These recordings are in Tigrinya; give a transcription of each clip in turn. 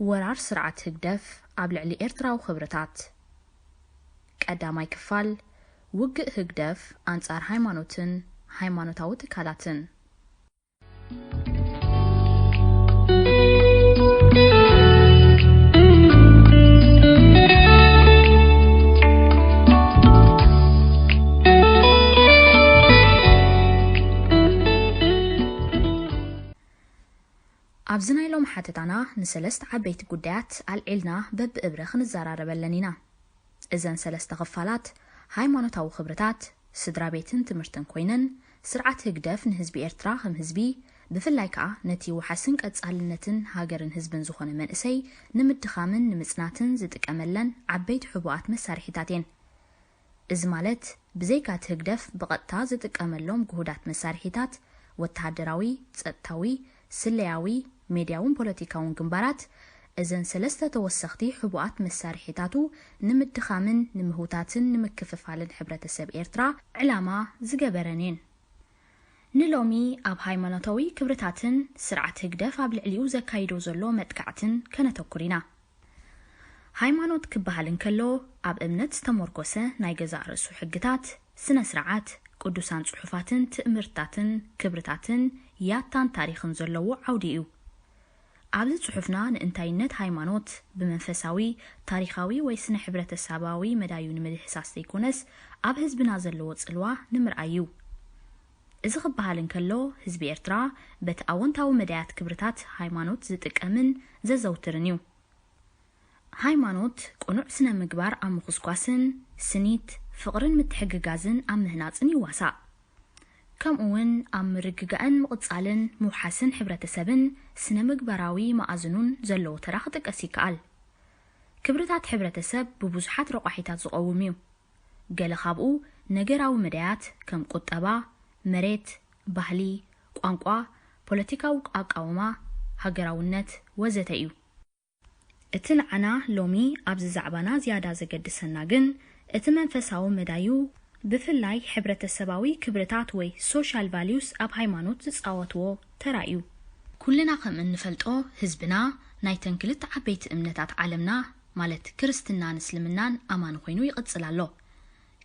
ወራር ስርዓት ህግደፍ ኣብ ልዕሊ ኤርትራዊ ክብርታት። ቀዳማይ ክፋል፣ ውግእ ህግደፍ ኣንጻር ሃይማኖትን ሃይማኖታዊ ትካላትን። ኣብዚ ናይ ሎም ሓተታና ንሰለስተ ዓበይቲ ጉዳያት ኣልዒልና በብእብረ ክንዘራረበለን ኢና። እዘን ሰለስተ ክፋላት ሃይማኖታዊ ክብርታት፣ ስድራ ቤትን ትምህርትን ኮይነን፣ ስርዓት ህግደፍ ንህዝቢ ኤርትራ ከም ህዝቢ፣ ብፍላይ ከኣ ነቲ ውሓስን ቀጻልነትን ሃገርን ህዝብን ዝኾነ መንእሰይ ንምድኻምን ንምጽናትን ዝጥቀመለን ዓበይቲ ሕቡኣት መሳርሒታት እየን። እዚ ማለት፣ ብዘይካ እቲ ህግደፍ ብቐጥታ ዝጥቀመሎም ግሁዳት መሳርሒታት፣ ወተሃደራዊ፣ ጸጥታዊ፣ ስለያዊ፣ ሜድያውን ፖለቲካውን ግንባራት፣ እዘን ሰለስተ ተወሰኽቲ ሕቡኣት መሳርሒታቱ ንምድኻምን ንምህውታትን ንምክፍፋልን ሕብረተሰብ ኤርትራ ዕላማ ዝገበረን እየን። ንሎሚ ኣብ ሃይማኖታዊ ክብርታትን ስርዓት ህግደፍ ኣብ ልዕሊኡ ዘካይዶ ዘሎ መጥቃዕትን ከነተኩር ኢና። ሃይማኖት ክበሃል እንከሎ፣ ኣብ እምነት ዝተመርኮሰ ናይ ገዛእ ርእሱ ሕግታት፣ ስነ ስርዓት፣ ቅዱሳን ጽሑፋትን ትእምርትታትን ክብርታትን ያታን ታሪኽን ዘለዎ ዓውዲ እዩ። ኣብዚ ጽሑፍና ንእንታይነት ሃይማኖት ብመንፈሳዊ፣ ታሪኻዊ ወይ ስነ ሕብረተሰባዊ መዳዩ ንምድህሳስ ዘይኮነስ፣ ኣብ ህዝብና ዘለዎ ጽልዋ ንምርኣይ እዩ። እዚ ክበሃል እንከሎ፣ ህዝቢ ኤርትራ በቲ ኣወንታዊ መዳያት ክብርታት ሃይማኖት ዝጥቀምን ዘዘውትርን እዩ። ሃይማኖት ቅኑዕ ስነ ምግባር ኣብ ምኹስኳስን፣ ስኒት፣ ፍቕርን ምትሕግጋዝን ኣብ ምህናጽን ይዋሳእ። ከምኡውን ኣብ ምርግጋእን ምቕጻልን ምውሓስን ሕብረተሰብን ስነ ምግባራዊ መኣዝኑን ዘለዎ ተራ ክጥቀስ ይከኣል። ክብርታት ሕብረተሰብ ብብዙሓት ረቋሒታት ዝቐውም እዩ። ገለ ካብኡ ነገራዊ መዳያት ከም ቁጠባ፣ መሬት፣ ባህሊ፣ ቋንቋ፣ ፖለቲካዊ ኣቃውማ፣ ሃገራውነት ወዘተ እዩ። እቲ ንዓና ሎሚ ኣብዚ ዛዕባና ዝያዳ ዘገድሰና ግን፣ እቲ መንፈሳዊ መዳዩ፣ ብፍላይ ሕብረተሰባዊ ክብርታት ወይ ሶሻል ቫልዩስ ኣብ ሃይማኖት ዝጻወትዎ ተራ እዩ። ኩልና ከም እንፈልጦ፣ ህዝብና ናይተን ክልተ ዓበይቲ እምነታት ዓለምና፣ ማለት ክርስትናን እስልምናን ኣማኒ ኮይኑ ይቕጽል ኣሎ።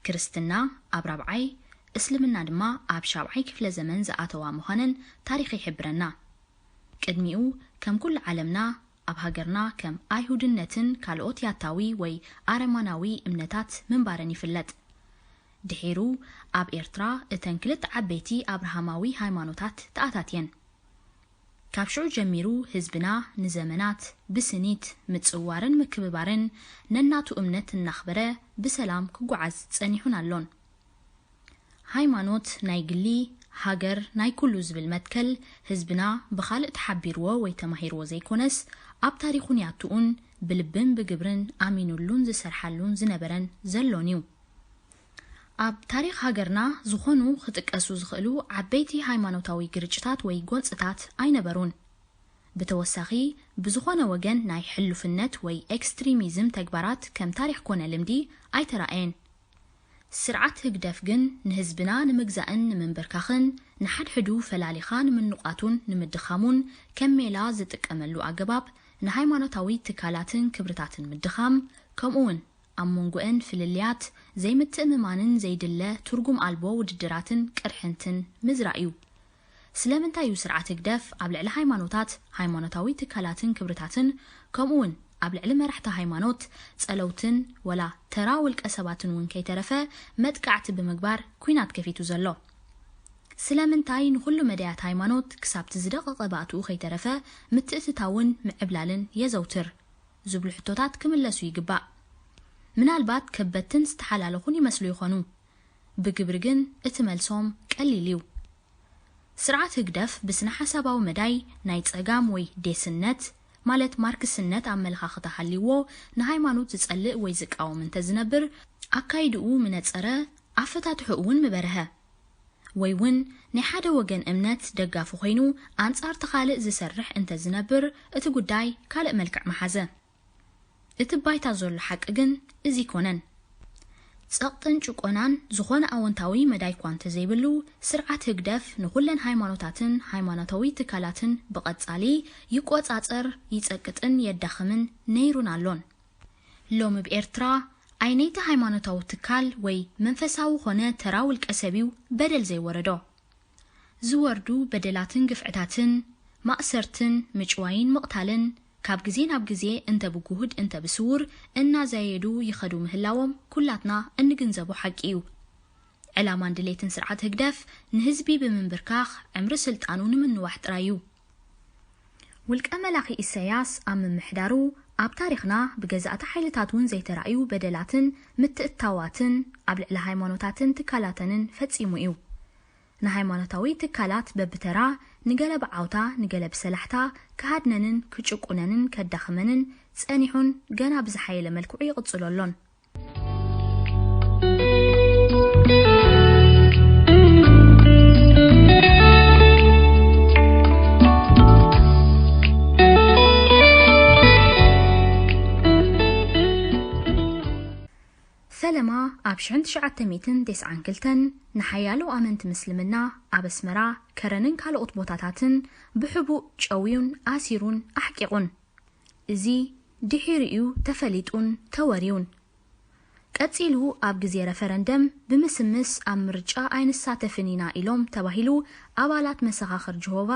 ክርስትና ኣብ ራብዓይ፣ እስልምና ድማ ኣብ ሻብዓይ ክፍለ ዘመን ዝኣተዋ ምዃነን ታሪኽ ይሕብረና። ቅድሚኡ፣ ከም ኩሉ ዓለምና፣ ኣብ ሃገርና ከም ኣይሁድነትን ካልኦት ያታዊ ወይ ኣረማናዊ እምነታት ምንባረን ይፍለጥ። ድሒሩ፣ ኣብ ኤርትራ እተን ክልተ ዓበይቲ ኣብርሃማዊ ሃይማኖታት ተኣታትየን። ካብ ሽዑ ጀሚሩ ህዝብና ንዘመናት ብስኒት ምጽዋርን ምክብባርን ነናቱ እምነት እናኽበረ ብሰላም ክጓዓዝ ጸኒሑን ኣሎን። ሃይማኖት ናይ ግሊ፣ ሃገር ናይ ኩሉ ዝብል መትከል ህዝብና ብኻልእ ተሓቢርዎ ወይ ተማሂርዎ ዘይኮነስ፣ ኣብ ታሪኹን ያትኡን ብልብን ብግብርን ኣሚኑሉን ዝሰርሓሉን ዝነበረን ዘሎን እዩ። ኣብ ታሪኽ ሃገርና ዝኾኑ ክጥቀሱ ዝኽእሉ ዓበይቲ ሃይማኖታዊ ግርጭታት ወይ ጎንጽታት ኣይነበሩን። ብተወሳኺ፣ ብዝኾነ ወገን ናይ ሕሉፍነት ወይ ኤክስትሪሚዝም ተግባራት ከም ታሪኽ ኮነ ልምዲ ኣይተራእየን። ስርዓት ህግደፍ ግን ንህዝብና ንምግዛእን ንምንብርካኽን፣ ንሓድሕዱ ፈላሊኻ ንምንቋቱን ንምድኻሙን ከም ሜላ ዝጥቀመሉ ኣገባብ፣ ንሃይማኖታዊ ትካላትን ክብርታትን ምድኻም፣ ከምኡውን ኣብ መንጎአን ፍልልያት፣ ዘይምትእምማንን ዘይድለ ትርጉም ኣልቦ ውድድራትን ቅርሕንትን ምዝራእ እዩ። ስለምንታይ እዩ ስርዓት ህግደፍ ኣብ ልዕሊ ሃይማኖታት፣ ሃይማኖታዊ ትካላትን ክብርታትን፣ ከምኡውን ኣብ ልዕሊ መራሕቲ ሃይማኖት፣ ጸለውትን ወላ ተራ ውልቀ ሰባትን እውን ከይተረፈ መጥቃዕቲ ብምግባር ኲናት ከፊቱ ዘሎ? ስለምንታይ ንኹሉ መዳያት ሃይማኖት ክሳብቲ ዝደቐቐ ባእትኡ ከይተረፈ ምትእትታውን ምዕብላልን የዘውትር? ዝብሉ ሕቶታት ክምለሱ ይግባእ። ምናልባት ከበድትን ዝተሓላለኹን ይመስሉ ይኾኑ። ብግብሪ ግን እቲ መልሶም ቀሊል እዩ። ስርዓት ህግደፍ ብስነ ሓሳባዊ መዳይ ናይ ጸጋም ወይ ዴስነት፣ ማለት ማርክስነት ኣመለኻኽታ ሃልይዎ ንሃይማኖት ዝጸልእ ወይ ዝቃወም እንተዝነብር፣ ኣካይድኡ ምነጸረ፣ ኣፈታትሕኡ እውን ምበርሀ። ወይ እውን ናይ ሓደ ወገን እምነት ደጋፊ ኮይኑ ኣንጻር እቲ ካልእ ዝሰርሕ እንተዝነብር፣ እቲ ጉዳይ ካልእ መልክዕ ምሓዘ። እቲ ባይታ ዘሎ ሓቂ ግን እዚ ኣይኮነን። ጸቕጥን ጭቆናን ዝኾነ ኣወንታዊ መዳይ እኳ እንተዘይብሉ፣ ስርዓት ህግደፍ ንኹለን ሃይማኖታትን ሃይማኖታዊ ትካላትን ብቐጻሊ ይቆጻጸር፣ ይጸቅጥን የዳኽምን ነይሩን ኣሎን። ሎሚ ብኤርትራ ኣየነይቲ ሃይማኖታዊ ትካል ወይ መንፈሳዊ ኾነ ተራ ውልቀ ሰብ እዩ በደል ዘይወረዶ? ዝወርዱ በደላትን ግፍዕታትን፣ ማእሰርትን ምጭዋይን ምቕታልን ካብ ግዜ ናብ ግዜ እንተ ብጉሁድ እንተ ብስዉር እናዛየዱ ይኸዱ ምህላዎም ኩላትና እንግንዘቦ ሓቂ እዩ። ዕላማን ድሌትን ስርዓት ህግደፍ ንህዝቢ ብምንብርካኽ ዕምሪ ስልጣኑ ንምንዋሕ ጥራይ እዩ። ውልቀ መላኺ ኢሳያስ ኣብ ምምሕዳሩ ኣብ ታሪኽና ብገዛእቲ ሓይልታት እውን ዘይተራእዩ በደላትን ምትእትታዋትን ኣብ ልዕሊ ሃይማኖታትን ትካላተንን ፈጺሙ እዩ። ንሃይማኖታዊ ትካላት በብተራ ንገለ ብዓውታ ንገለ ብሰላሕታ ክሃድነንን ክጭቁነንን ከዳኽመንን ጸኒሑን ገና ብዝሓየለ መልክዑ ይቕጽሎ ኣሎን። ፈለማ ኣብ ሽሕን ትሽዓተ ሚእትን ተስዓን ክልተን ንሓያሎ ኣመንቲ ምስልምና ኣብ ኣስመራ ከረንን ካልኦት ቦታታትን ብሕቡእ ጨውዩን ኣሲሩን ኣሕቂቑን። እዚ ድሒሩ እዩ ተፈሊጡን ተወርዩን። ቀጺሉ ኣብ ግዜ ረፈረንደም ብምስምስ ኣብ ምርጫ ኣይንሳተፍን ኢና ኢሎም ተባሂሉ ኣባላት መሰኻኽር ጀሆቫ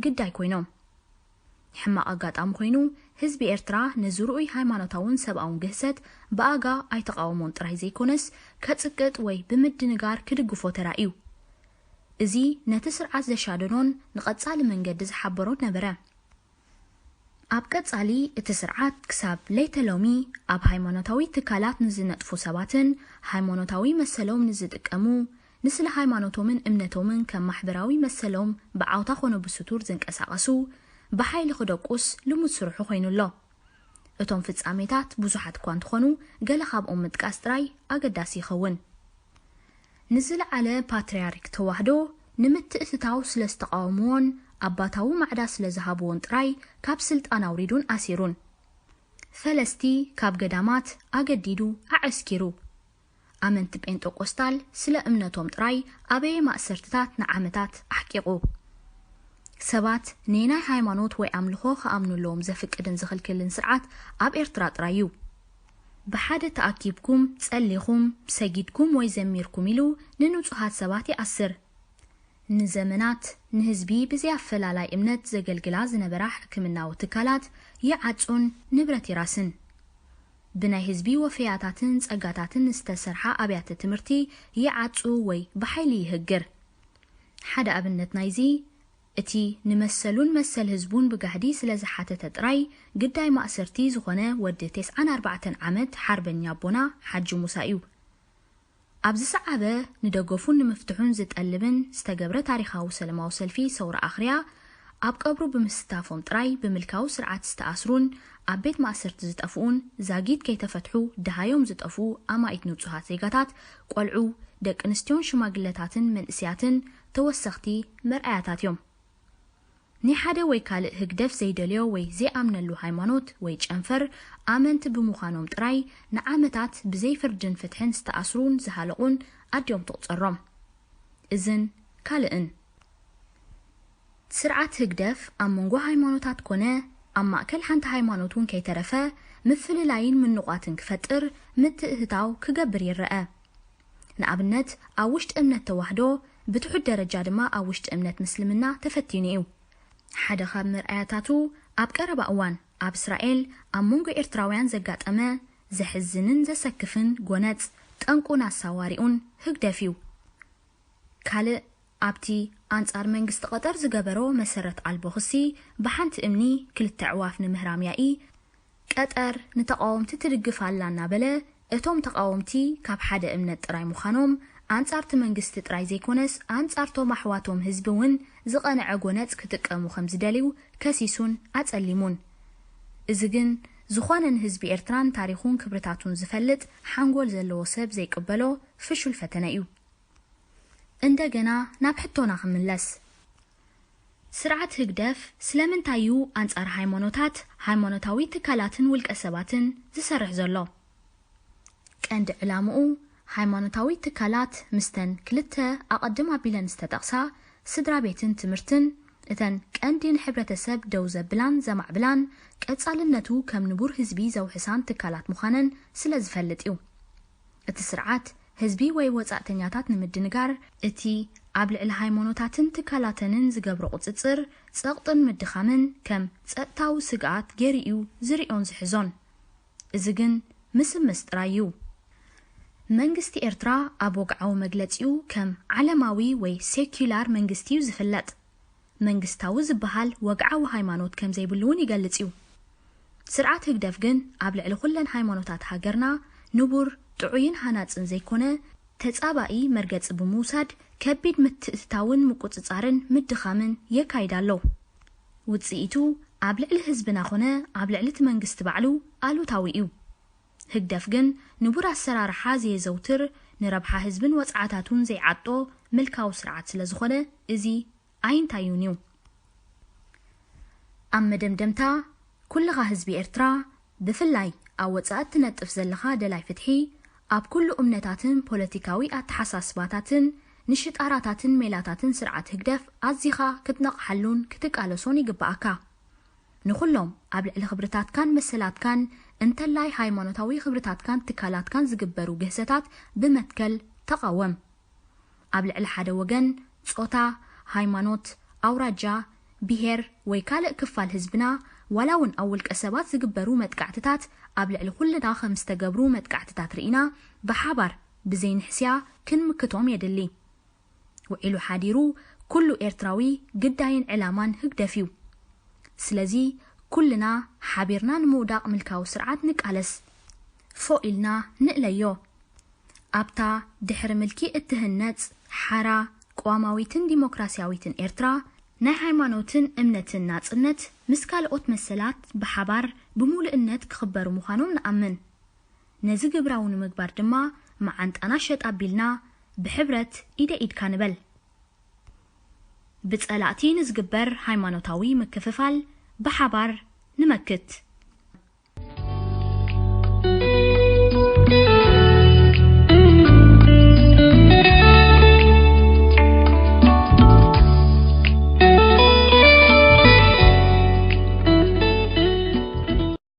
ግዳይ ኮይኖም። ሕማቕ ኣጋጣሚ ኮይኑ ህዝቢ ኤርትራ ነዚ ርኡይ ሃይማኖታውን ሰብኣውን ግህሰት ብኣጋ ኣይተቓወሞን ጥራይ ዘይኮነስ ከጽቅጥ ወይ ብምድንጋር ክድግፎ ተራእዩ። እዚ ነቲ ስርዓት ዘሻደኖን ንቐጻሊ መንገዲ ዝሓበሮን ነበረ። ኣብ ቀጻሊ እቲ ስርዓት ክሳብ ለይተ ሎሚ ኣብ ሃይማኖታዊ ትካላት ንዝነጥፉ ሰባትን ሃይማኖታዊ መሰሎም ንዝጥቀሙ፣ ንስለ ሃይማኖቶምን እምነቶምን ከም ማሕበራዊ መሰሎም ብዓውታ ኮነ ብስቱር ዝንቀሳቐሱ ብሓይሊ ክደቁስ ልሙድ ስርሑ ኮይኑ ኣሎ። እቶም ፍጻሜታት ብዙሓት እኳ እንተኾኑ፣ ገለ ካብኦም ምጥቃስ ጥራይ ኣገዳሲ ይኸውን። ንዝለዓለ ፓትርያርክ ተዋህዶ ንምትእትታው ስለ ዝተቓወምዎን ኣባታዊ ማዕዳ ስለ ዝሃብዎን ጥራይ ካብ ስልጣን ኣውሪዱን ኣሲሩን። ፈለስቲ ካብ ገዳማት ኣገዲዱ ኣዐስኪሩ። ኣመንቲ ጴንጠቆስጣል ስለ እምነቶም ጥራይ ኣበየ ማእሰርትታት ንዓመታት ኣሕቂቑ። ሰባት ነናይ ሃይማኖት ወይ ኣምልኾ ክኣምኑ ኣለዎም ዘፍቅድን ዝኽልክልን ስርዓት ኣብ ኤርትራ ጥራይ እዩ። ብሓደ ተኣኪብኩም፣ ጸሊኹም፣ ሰጊድኩም ወይ ዘሚርኩም ኢሉ ንንጹሃት ሰባት ይኣስር። ንዘመናት ንህዝቢ ብዘይ ኣፈላላይ እምነት ዘገልግላ ዝነበራ ሕክምናዊ ትካላት ይዓጹን ንብረት ይራስን። ብናይ ህዝቢ ወፈያታትን ጸጋታትን ዝተሰርሓ ኣብያተ ትምህርቲ ይዓጹ ወይ ብሓይሊ ይህግር። ሓደ ኣብነት ናይዚ፣ እቲ ንመሰሉን መሰል ህዝቡን ብጋህዲ ስለ ዝሓተተ ጥራይ ግዳይ ማእሰርቲ ዝኾነ ወዲ ተስዓን ኣርባዕተን ዓመት ሓርበኛ ኣቦና ሓጂ ሙሳ እዩ። ኣብ ዝሰዓበ ንደገፉን ንምፍትሑን ዝጠልብን ዝተገብረ ታሪኻዊ ሰለማዊ ሰልፊ ሰውራ ኣኽርያ፣ ኣብ ቀብሩ ብምስታፎም ጥራይ ብምልካዊ ስርዓት ዝተኣስሩን ኣብ ቤት ማእሰርቲ ዝጠፍኡን ዛጊት ከይተፈትሑ ደሃዮም ዝጠፍኡ ኣማኢት ንጹሃት ዜጋታት፣ ቆልዑ፣ ደቂ ኣንስትዮን ሽማግለታትን መንእስያትን ተወሰኽቲ መርኣያታት እዮም። ንሓደ ወይ ካልእ ህግደፍ ዘይደልዮ ወይ ዘይኣምነሉ ሃይማኖት ወይ ጨንፈር ኣመንቲ ብምዃኖም ጥራይ ንዓመታት ብዘይ ፍርድን ፍትሕን ዝተኣስሩን ዝሃለቑን ኣድዮም ትቑጸሮም። እዝን ካልእን። ስርዓት ህግደፍ ኣብ መንጎ ሃይማኖታት ኮነ ኣብ ማእከል ሓንቲ ሃይማኖት እውን ከይተረፈ ምፍልላይን ምንቋትን ክፈጥር ምትእትታው ክገብር ይረአ። ንኣብነት፣ ኣብ ውሽጢ እምነት ተዋህዶ፣ ብትሑት ደረጃ ድማ ኣብ ውሽጢ እምነት ምስልምና ተፈቲኑ እዩ። ሓደ ካብ መርኣያታቱ፣ ኣብ ቀረባ እዋን ኣብ እስራኤል ኣብ መንጎ ኤርትራውያን ዘጋጠመ ዘሕዝንን ዘሰክፍን ጎነጽ፣ ጠንቁን ኣሳዋሪኡን ህግደፍ እዩ። ካልእ ኣብቲ ኣንጻር መንግስቲ ቀጠር ዝገበሮ መሰረት ኣልቦ ክሲ፣ ብሓንቲ እምኒ ክልተ ኣዕዋፍ ንምህራም ያኢ፣ ቀጠር ንተቓወምቲ ትድግፍ ኣላ እናበለ፣ እቶም ተቓወምቲ ካብ ሓደ እምነት ጥራይ ምዃኖም፣ ኣንጻርቲ መንግስቲ ጥራይ ዘይኮነስ፣ ኣንጻርቶም ኣሕዋቶም ህዝቢ እውን ዝቐንዐ ጎነጽ ክጥቀሙ ከም ዝደልዩ ከሲሱን ኣጸሊሙን። እዚ ግን፣ ዝኾነ ንህዝቢ ኤርትራን ታሪኹን ክብርታቱን ዝፈልጥ ሓንጎል ዘለዎ ሰብ ዘይቅበሎ ፍሹል ፈተነ እዩ። እንደገና ናብ ሕቶና ክምለስ። ስርዓት ህግደፍ ስለምንታይ እዩ ኣንጻር ሃይማኖታት፣ ሃይማኖታዊ ትካላትን ውልቀ ሰባትን ዝሰርሕ ዘሎ? ቀንዲ ዕላምኡ ሃይማኖታዊ ትካላት ምስተን ክልተ ኣቐድም ኣቢለን ዝተጠቕሳ ስድራ ቤትን ትምህርትን፣ እተን ቀንዲ ንሕብረተሰብ ደው ዘብላን ዘማዕብላን፣ ቀጻልነቱ ከም ንቡር ህዝቢ ዘውሕሳን ትካላት ምዃነን ስለ ዝፈልጥ እዩ። እቲ ስርዓት ህዝቢ ወይ ወጻእተኛታት ንምድንጋር፣ እቲ ኣብ ልዕሊ ሃይማኖታትን ትካላተንን ዝገብሮ ቁጽጽር፣ ጸቕጥን ምድኻምን ከም ጸጥታዊ ስግኣት ገይሩ እዩ ዝርእዮን ዝሕዞን። እዚ ግን ምስምስ ጥራይ እዩ። መንግስቲ ኤርትራ ኣብ ወግዓዊ መግለጺኡ ከም ዓለማዊ ወይ ሴኩላር መንግስቲ እዩ ዝፍለጥ። መንግስታዊ ዝበሃል ወግዓዊ ሃይማኖት ከም ዘይብሉ እውን ይገልጽ እዩ። ስርዓት ህግደፍ ግን ኣብ ልዕሊ ኩለን ሃይማኖታት ሃገርና ንቡር፣ ጥዑይን ሃናጽን ዘይኮነ ተጻባኢ መርገጺ ብምውሳድ ከቢድ ምትእትታውን ምቁጽጻርን ምድኻምን የካይድ ኣሎ። ውጽኢቱ ኣብ ልዕሊ ህዝብና ኮነ ኣብ ልዕሊ እቲ መንግስቲ ባዕሉ ኣሉታዊ እዩ። ህግደፍ ግን ንቡር ኣሰራርሓ ዘየዘውትር፣ ንረብሓ ህዝብን ወጽዓታቱን ዘይዓጦ ምልካዊ ስርዓት ስለ ዝኾነ፣ እዚ ኣይንታዩን እዩ። ኣብ መደምደምታ፣ ኩልኻ ህዝቢ ኤርትራ፣ ብፍላይ ኣብ ወጻኢ እትነጥፍ ዘለኻ ደላይ ፍትሒ፣ ኣብ ኩሉ እምነታትን ፖለቲካዊ ኣተሓሳስባታትን ንሽጣራታትን ሜላታትን ስርዓት ህግደፍ ኣዚኻ ክትነቕሓሉን ክትቃለሶን ይግብኣካ። ንኹሎም ኣብ ልዕሊ ክብርታትካን መሰላትካን እንተላይ ሃይማኖታዊ ክብርታትካን ትካላትካን ዝግበሩ ግህሰታት ብመትከል ተቓወም። ኣብ ልዕሊ ሓደ ወገን፣ ጾታ፣ ሃይማኖት፣ ኣውራጃ፣ ብሄር ወይ ካልእ ክፋል ህዝብና፣ ዋላ እውን ኣብ ውልቀ ሰባት ዝግበሩ መጥቃዕትታት ኣብ ልዕሊ ኩልና ከም ዝተገብሩ መጥቃዕትታት ርኢና ብሓባር ብዘይንሕስያ ክንምክቶም የድሊ። ውዒሉ ሓዲሩ ኩሉ ኤርትራዊ ግዳይን ዕላማን ህግደፍ እዩ። ስለዚ ኩልና ሓቢርና ንምውዳቕ ምልካዊ ስርዓት ንቃለስ። ፎእ ኢልና ንእለዮ። ኣብታ ድሕሪ ምልኪ እትህነጽ ሓራ፣ ቅዋማዊትን ዲሞክራስያዊትን ኤርትራ፣ ናይ ሃይማኖትን እምነትን ናጽነት ምስ ካልኦት መሰላት ብሓባር ብምሉእነት ክኽበሩ ምዃኖም ንኣምን። ነዚ ግብራዊ ንምግባር ድማ መዓንጣና ሸጥ ኣቢልና ብሕብረት ኢደ ኢድካ ንበል። ብጸላእቲ ንዝግበር ሃይማኖታዊ ምክፍፋል ብሓባር ንመክት።